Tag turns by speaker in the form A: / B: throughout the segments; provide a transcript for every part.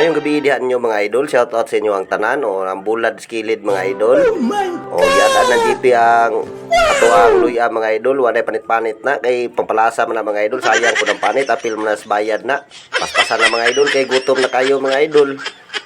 A: Maayong gabii diha ninyo, mga idol. Shout out sa inyo ang tanan o ang bulad skilid, mga idol. O giad ng GP ang ato ang luya, mga idol. Walay panit-panit na kay pampalasa man na, mga idol. Sayang ko ng panit, apil man na sa bayad na. Paspasan na, mga idol, kay gutom na kayo, mga idol.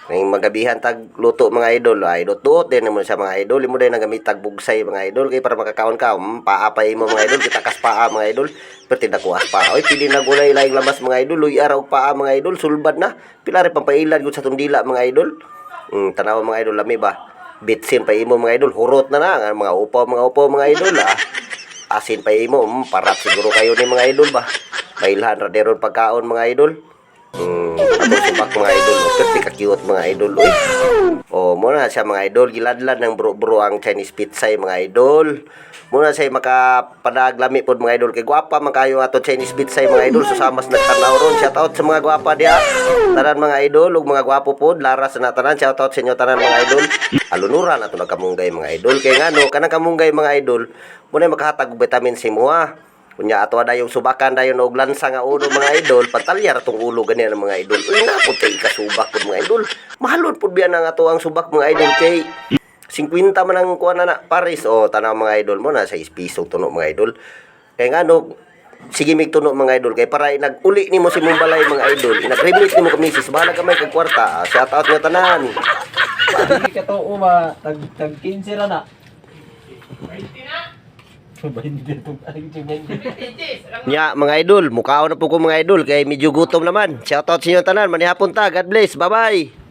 A: Ngayong magabihan tag luto, mga idol, ay duot din mo siya, mga idol. Imo din nagamit tag bugsay, mga idol, kay para makakaon ka, paa pa imo, mga idol, kita kas paa, mga idol. Pero tindakuas pa. Oy, pili na gulay laing lamas, mga idol, luya ra og paa, mga idol, sulbad na. Pila rin pampailad gud sa tundila, mga idol. Tanaw, mga idol, lami ba? Bitsin pa imo, mga idol, hurot na na ang mga upaw, mga idol ah. Asin pa imo, parat siguro kayo ni mga idol ba. Mailhan ra deron pagkaon, mga idol. Atong subak, mga idol. Oh, pero ka cute, mga idol. Uy. Oh, muna siya, mga idol, giladlad ng bro-bro ang Chinese pechay, mga idol. Muna siya makapadag lami pod, mga idol, kay gwapa man kayo ato Chinese pechay, mga idol. Susamas nagtanaw ron. Shout out sa mga gwapa diha. Tanan, mga idol, ug mga gwapo pod, laras na tanan. Shout out sa inyo tanan, mga idol. Alunuran ato nagkamunggay, mga idol. Kay ngano kanang kamunggay, mga idol, muna makahatag og vitamin C mo ha. Kunya ato dayong subakan dayon og lansa nga ulo, mga idol, pantalyar atong ulo ganyan ng mga idol. Uy na pud kay kasubak pud, mga idol. Mahalon pud biya ang ato ang subak, mga idol, kay 50 man ang kuan na na pares. O tanaw, mga idol, mo na sa piso tuno, mga idol. Kay ngano sige mig tuno, mga idol, kay para nag-uli nimo si mong balay, mga idol. Inag-remit nimo ka misis, bahala gamay kag kwarta. Ah, shout out nga tanan.
B: Hindi ka to uma, tag tag 15 ra na. 20 na. 20 ang 20.
A: Nya, mga idol, mukhaon na po ko, mga idol, kay medyo gutom naman. Shout out sa inyo tanan, manihapon ta. God bless. Bye-bye.